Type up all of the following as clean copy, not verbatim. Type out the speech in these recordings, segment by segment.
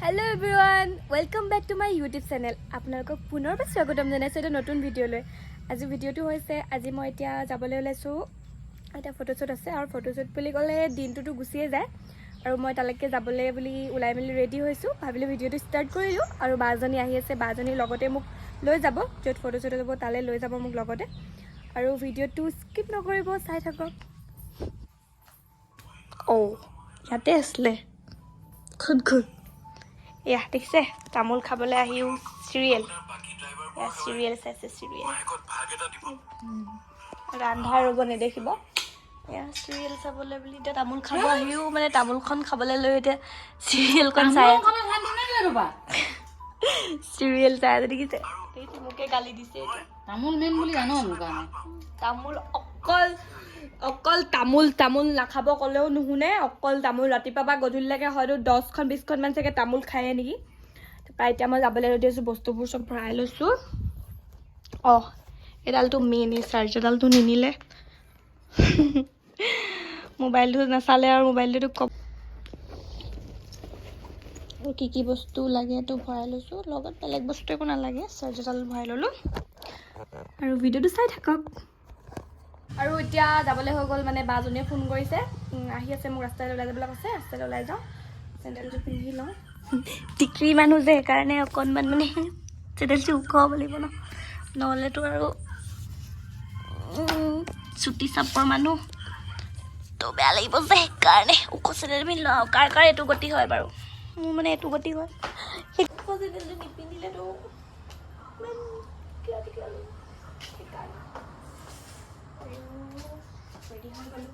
Hello everyone, welcome back to my YouTube channel. আপোনালোকক পুনৰবাৰ স্বাগতম জনাইছোঁ এটা নতুন ভিডিঅ'লৈ। আজি ভিডিঅ'টো হৈছে, আজি মই এতিয়া যাবলৈ ওলাইছোঁ। এতিয়া ফটোশ্বুট আছে আৰু ফটোশ্বুট বুলি ক'লে দিনটোতো গুচিয়ে যায়। আৰু মই তালৈকে যাবলৈ বুলি ওলাই মেলি ৰেডি হৈছোঁ। ভাবিলোঁ ভিডিঅ'টো ষ্টাৰ্ট কৰিলোঁ। আৰু বাজনী আহি আছে, বাজনীৰ লগতে মোক লৈ যাব, য'ত ফটোশ্বুট হ'ব তালৈ লৈ যাব মোক লগতে। আৰু ভিডিঅ'টো স্কিপ নকৰিব, চাই থাকক। অ' ইয়াতে আছিলে, খুদ খুদ। এয়া দেখিছে, তামোল খাবলৈ আহিও চিৰিয়েল, এয়া চিৰিয়েল চাইছে, চিৰিয়েল। ৰান্ধাৰ ৰ'ব নেদেখিব। এয়া চিৰিয়েল চাবলৈ বুলি এতিয়া তামোল খাব আহিও, মানে তামোলখন খাবলৈ লৈ এতিয়া চিৰিয়েলখন চাই আছে, চিৰিয়েল চাই আছে। দেখিছে দেখিছে, মোকে গালি দিছে এতিয়া। তামোল মেইন বুলি জানো মোৰ কাৰণে। তামোল অকল অকল তামোল, তামোল নাখাব ক'লেও নুশুনে। অকল তামোল, ৰাতিপুৱা পৰা গধূলিলৈকে হয়তো 10খন 20খনমান চাগে তামোল খায়ে নেকি। তাৰপৰা এতিয়া মই যাবলৈ ৰেডি আছোঁ, বস্তুবোৰ চব ভৰাই লৈছোঁ। অঁ, এইডালটো মেইন, এই চাৰ্জাৰডালটো নিনিলে মোবাইলটো নাচালে আৰু মোবাইলটোতো কম। আৰু কি কি বস্তু লাগে এইটো ভৰাই লৈছোঁ লগত, বেলেগ বস্তু একো নালাগে। চাৰ্জাৰডাল ভৰাই ল'লোঁ আৰু ভিডিঅ'টো চাই থাকক। আৰু এতিয়া যাবলৈ হৈ গ'ল, মানে বাজনীয়ে ফোন কৰিছে, আহি আছে, মোক ৰাস্তালৈ ওলাই যাবলৈ কৈছে। ৰাস্তালৈ ওলাই যাওঁ, চেণ্ডেলযোৰ পিন্ধি লওঁ। টিকৰি মানুহ যে, সেইকাৰণে অকণমান মানে চেণ্ডেলযোৰ ওখ হ'ব লাগিব ন, নহ'লেতো আৰু চুটি চাপৰ মানুহ তো বেয়া লাগিব যে, সেইকাৰণে ওখ চেণ্ডেল পিন্ধি লওঁ। কাৰ কাৰ এইটো গতি হয় বাৰু? মোৰ মানে এইটো গতি হয়, সেই ওখ চেণ্ডেলযোৰ নিপিন্ধিলেতো ইমান কিবা কিবি লাগিব, সেইকাৰণে। আৰু ৰেডি হৈ গ'লোঁ।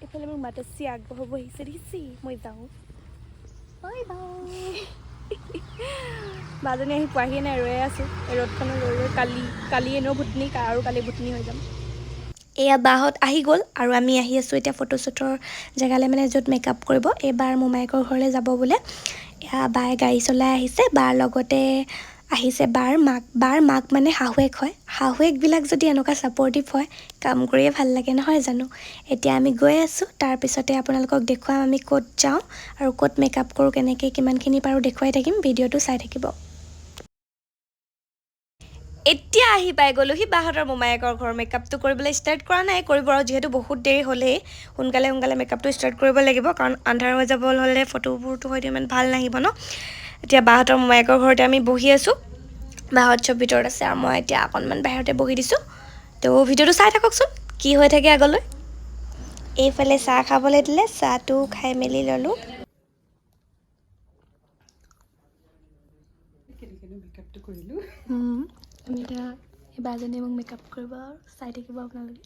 এইফালে মোক মাতশ্ৰী আগবঢ়াব আহিছে, দেখিছি। মই যাওঁ, বাই বাই। বাজনী আহি পোৱাহি নাই, ৰৈ আছোঁ এই ৰ'দখনত ৰৈ ৰৈ। কালি কালি এনেও ভূতনি আৰু কালি ভূতনি হৈ যাম। এয়া বাহঁত আহি গ'ল আৰু আমি আহি আছোঁ এতিয়া ফটোশ্বুটৰ জেগালৈ, মানে য'ত মেকআপ কৰিব। এইবাৰ মোমায়েকৰ ঘৰলৈ যাব বোলে। এয়া বায়ে গাড়ী চলাই আহিছে, বাৰ লগতে আহিছে বাৰ মাক। বাৰ মাক মানে শাহুৱেক হয়। শাহুৱেকবিলাক যদি এনেকুৱা ছাপৰ্টিভ হয়, কাম কৰিয়ে ভাল লাগে, নহয় জানো? এতিয়া আমি গৈ আছোঁ, তাৰপিছতে আপোনালোকক দেখুৱাম আমি ক'ত যাওঁ আৰু ক'ত মেকআপ কৰোঁ, কেনেকৈ কিমানখিনি পাৰোঁ দেখুৱাই থাকিম। ভিডিঅ'টো চাই থাকিব। এতিয়া আহি পাই গ'লোহি বাহঁতৰ মোমায়েকৰ ঘৰ। মেকআপটো কৰিবলৈ ষ্টাৰ্ট কৰা নাই, কৰিব আৰু যিহেতু বহুত দেৰি হ'লেই, সোনকালে সোনকালে মেকআপটো ষ্টাৰ্ট কৰিব লাগিব, কাৰণ আন্ধাৰ হৈ যাব হ'লে ফটোবোৰতো হয়তো ইমান ভাল নাহিব ন। এতিয়া বাহঁতৰ মোমায়েকৰ ঘৰতে আমি বহি আছোঁ। বাহঁত চব ভিতৰত আছে আৰু মই এতিয়া অকণমান বাহিৰতে বহি দিছোঁ। তো ভিডিঅ'টো চাই থাককচোন, কি হৈ থাকে আগলৈ। এইফালে চাহ খাবলৈ দিলে, চাহটো খাই মেলি ল'লোঁ। মেকআপটো কৰিলোঁ। আমি এতিয়া এই বাজনীয়ে মোক মেকআপ কৰিব আৰু চাই থাকিব আপোনালোকে।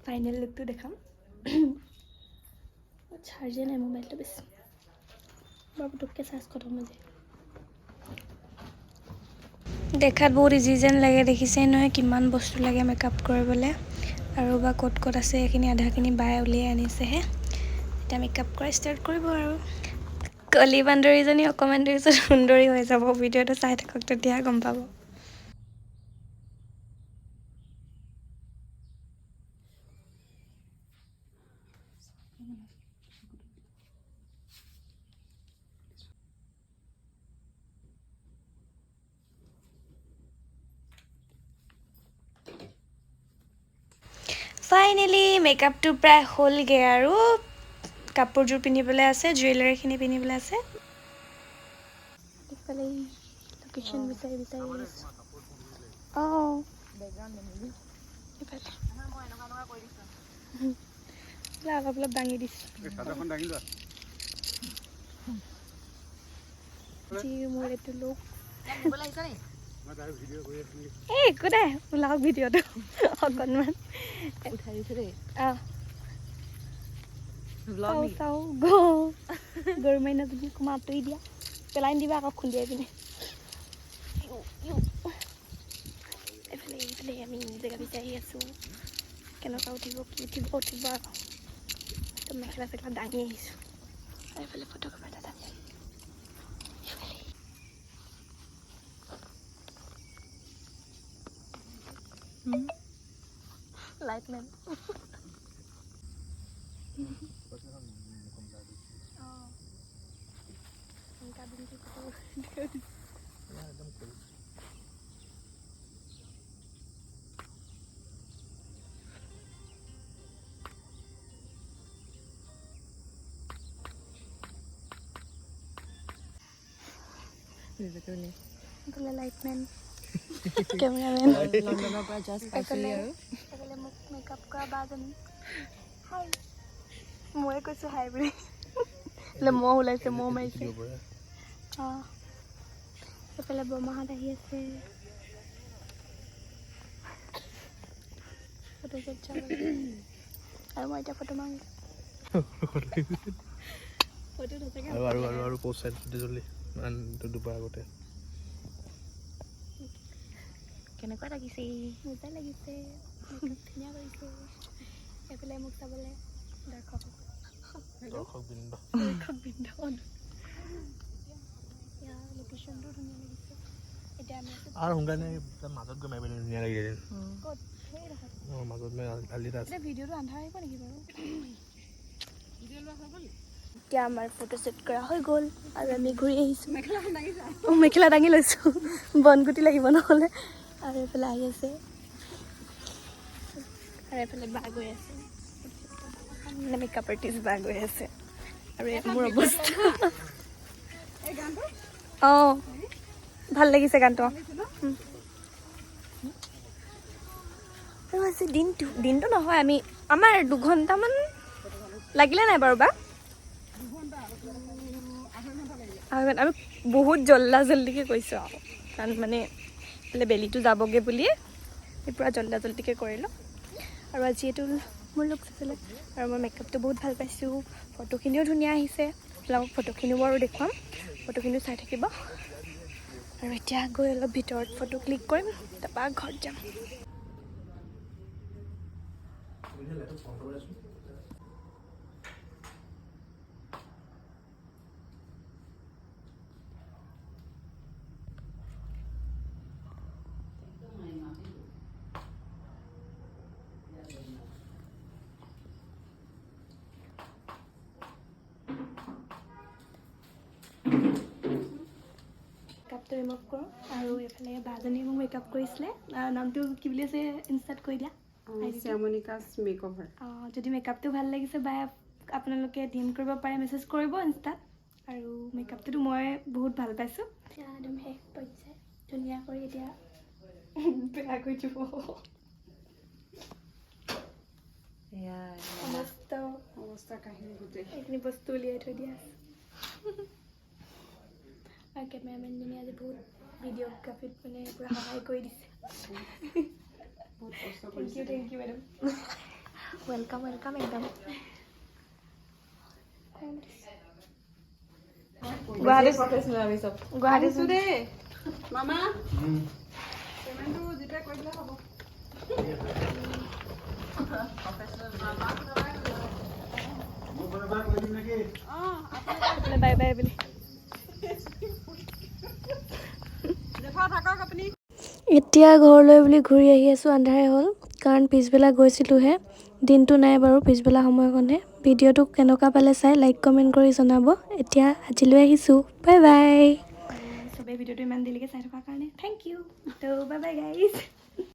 ফাইনেল লুকটো দেখাম। চাৰ্জে নাই মোবাইলটো বেছি, বৰ পুটুককৈ চাৰ্জ খতম হৈ যায়। দেখাত বহুত ইজি যেন লাগে, দেখিছেই নহয় কিমান বস্তু লাগে মেকআপ কৰিবলৈ। আৰু বা ক'ত ক'ত আছে এইখিনি আধাখিনি বায়ে উলিয়াই আনিছেহে। এতিয়া মেকআপ কৰা ষ্টাৰ্ট কৰিব আৰু কলি বান্দৰীজনী অকণমান দেৰি পিছত সুন্দৰী হৈ যাব। ভিডিঅ'টো চাই থাকক, তেতিয়া গম পাব। ফাইনেলি মেকআপটো প্ৰায় হ'লগৈ আৰু কাপোৰযোৰ পিন্ধিবলৈ আছে, জুৱেলাৰীখিনি পিন্ধিবলৈ আছে। ইফালে লোকেশ্যন বিচাৰি বিচাৰি আছোঁ। অঁ, ইফালে অলপ অলপ দাঙি দিছোঁ। চাদৰখন দাঙি লোৱা। যি মোৰ এইটো লোক। মই তাৰ ভিডিঅ' কৰি আছোঁ নেকি? এই একো নাই, ওলাওক ভিডিঅ'টো অকণমান। উঠাই দিছো দেই। অঁ, চাওঁ চাওঁ। গৰু মাইনাজনী অকণমান আঁতৰি দিয়া, পেলাই নিদিবা আকৌ খুন্দিয়াই পিনে। ইউ, ইউ। এইফালে এইফালে আমি জেগা বিচাৰি আছোঁ, কেনেকুৱা উঠিব, কি উঠিব, উঠিব আৰু একদম মেখেলা চেখেলা দাঙি আহিছোঁ। আৰু এইফালে ফটোগ্ৰাফাৰ দাদা এইফালে। লাইটমেন। এইফালে লাইটমেন, কেমেৰামেন। লণ্ডনৰ পৰা জাষ্ট পাইছোহি আৰু। এইফালে মোক মেকআপ কৰা বাজনী। হাই। ময়ে কৈছোঁ হাই বুলি। এইফালে মহ ওলাইছে, মহ মাৰিছে। অঁ, এইফালে বৰমাহঁত আহি আছে ফটো শ্বুট চাবলৈ আৰু মই এতিয়া ফটো মাৰোঁ, ফটো সঁচাকৈ। আৰু আৰু আৰু আৰু প'ষ্ট চাই জল্দি দুবাৰ আগতে। কেনেকুৱা লাগিছে? মজা লাগিছে, মেকআপ ধুনীয়া কৰিছে। এইফালে মোক চাবলৈ দৰ্শক দৰ্শক বৃন্দ। দৰ্শকবৃন্দ। ইয়াৰ লোকেশ্যনটো ধুনীয়া লাগিছে। এতিয়া আমি আছোঁ আৰু সোনকালে তাৰ মাজত গৈ মাৰিব, ধুনীয়া লাগি যায়। ক'ত? সেইডোখৰত? অঁ, মাজত মানে আলি এটা আছে। এতিয়া ভিডিঅ'টো আন্ধাৰ আহিব নেকি বাৰু? এতিয়া আমাৰ ফটো শ্বুট কৰা হৈ গ'ল আৰু আমি ঘূৰি আহিছোঁ। অঁ, মেখেলা দাঙি লৈছোঁ, বনগুটি লাগিব নহ'লে। আৰু এইফালে আহি আছে আৰু এইফালে বা গৈ আছে, মানে মেকআপ আৰ্টিষ্ট বা গৈ আছে। আৰু এয়া মোৰ অৱস্থা। অঁ, ভাল লাগিছে গানটো। আৰু আজি দিনটো, দিনটো নহয়, আমি আমাৰ 2 ঘণ্টামান লাগিলে নাই বাৰু বা? 2.5 ঘণ্টা। আমি বহুত জল্দা জল্দিকৈ কৰিছোঁ আৰু, কাৰণ মানে এইফালে বেলিটো যাবগৈ বুলিয়ে আমি পূৰা জল্দা জল্দিকৈ কৰিলোঁ। আৰু আজি এইটো মোৰ লুকছ আছিলে আৰু মই মেকআপটো বহুত ভাল পাইছোঁ। ফটোখিনিও ধুনীয়া আহিছে। আপোনালোকক ফটোখিনিও বাৰু দেখুৱাম, ফটোখিনিও চাই থাকিব। আৰু এতিয়া গৈ অলপ ভিতৰত ফটো ক্লিক কৰিম, তাৰপৰা ঘৰত যাম। মেকআপটো ৰিমুভ কৰোঁ। আৰু এইফালে বাজনী মোক মেকআপ কৰিছিলে। নামটো কি বুলি আছে, ইনষ্টাত কৈ দিয়া। শ্যামনিকাছ মেক অভাৰ। অঁ, যদি মেকআপটো ভাল লাগিছে বা আপোনালোকে ডিএম কৰিব পাৰে, মেছেজ কৰিব ইনষ্টাত। আৰু মেকআপটোতো মই বহুত ভাল পাইছোঁ। এতিয়া একদম শেষ পৰ্যায়, ধুনীয়া কৰি এতিয়া বেয়া কৰি দিব। সমস্ত অৱস্থা কাহিনী গোটেই। এইখিনি বস্তু উলিয়াই থৈ দিয়া আছে। আৰু কেমেৰামেনজনী আজি বহুত ভিডিঅ'গ্ৰাফীত মানে পূৰা সহায় কৰি দিছে। বহুত কষ্ট thank কৰিছে। You, thank you madam, welcome, welcome একদম। গুৱাহাটী প্ৰফেচনেল আমি চব। গুৱাহাটী দেই মামা, পেমেণ্টটো জিপে কৰি দিলে হ'ব। মই বাৰে কৰি দিম নেকি? বাই বাই বুলি। জেঠা, থাকক আপুনি। এতিয়া ঘৰলৈ বুলি ঘূৰি আহি আছোঁ। আন্ধাৰে হ'ল, কাৰণ পিছবেলা গৈছিলোঁহে, দিনটো নাই বাৰু, পিছবেলা সময়কণহে। ভিডিঅ'টো কেনেকুৱা পালে চাই লাইক কমেণ্ট কৰি জনাব। এতিয়া আজিলৈ আহিছোঁ, বাই বাই। চবেই ভিডিঅ'টো ইমান দেৰিলৈকে চাই থকাৰ কাৰণে thank U. ত' বাই বাই গাইজ।